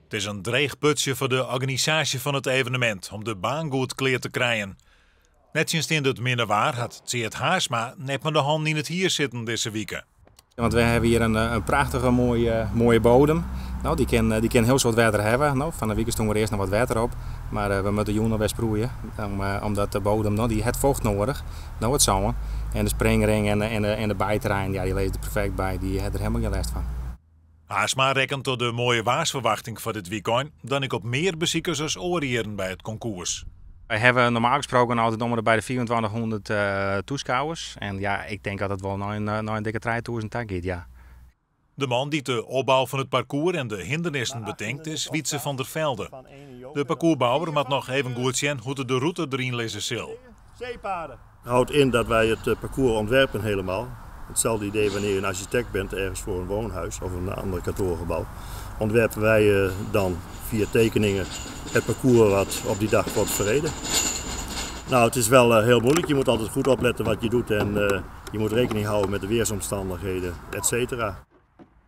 It is in dreech putsje foar de organisaasje fan it evenemint om de baan goed klear te krijen. Nettsjinsteande it minne waar hat Tseard Haarsma net mei de hannen yn it hier sitten dizze wike. Want we hawwe hjir in prachtige moaie, moaie bodem. No, dy kin, dy kin hiel soad wetter hawwe. No, fan 'e wike stûn der earst noch wat wetter op, mar we moatte jûn noch wer sproeie, omdat de bodem no, dy hat focht noadich. No, it sân en de springring en de byterreinen, ja, dy lizze der perfekt by. Dy ha der helemaal gjin lêst fan. Haarsma rekkenet troch de moaie waarsferwachting foar dit wykein dan ek op mear besikers as oare jierren by it konkoers. Wy hawwe normaal gesproken altyd om en by de 2500 taskôgers. En ja, ik tink dat it wol nei in dikke 3000 ta giet, ja. De man dy't de opbou fan it parkoers en de hindernissen betinkt is Wietse van der Velde. De parcoursbouwer moat noch even goed sjen hoe't de rûte deryn lizze sil. Zeepaden. Houdt in dat wij het parcours ontwerpen helemaal. Hetzelfde idee wanneer je een architect bent ergens voor een woonhuis of een ander kantoorgebouw. Ontwerpen wij dan via tekeningen het parcours wat op die dag wordt verreden. Nou, het is wel heel moeilijk. Je moet altijd goed opletten wat je doet en je moet rekening houden met de weersomstandigheden, et cetera.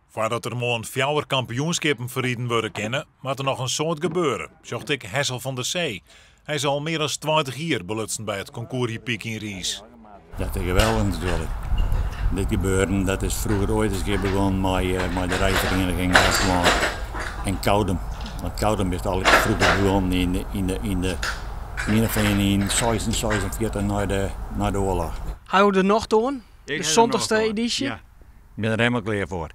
Foardat der moarn fjouwer kampioenskippen ferriden wurde kinne, moat der noch in soad gebeure, sjocht ek Hessel van der Zee. Hy is al mear as 20 jier belutsen by it konkoers hippyk yn Riis. Dat is geweldich natuerlik. Dit gebeuren, dat is froeger oait ris in kear begûn mei de rijvereniging Gaasterlân en Koudum. Want Koudum is al froeger begûn yn 1646 nei de oarloch. Ha jo der nocht oan? De 70ste edysje? Ja, ik bin der hielendal klear foar.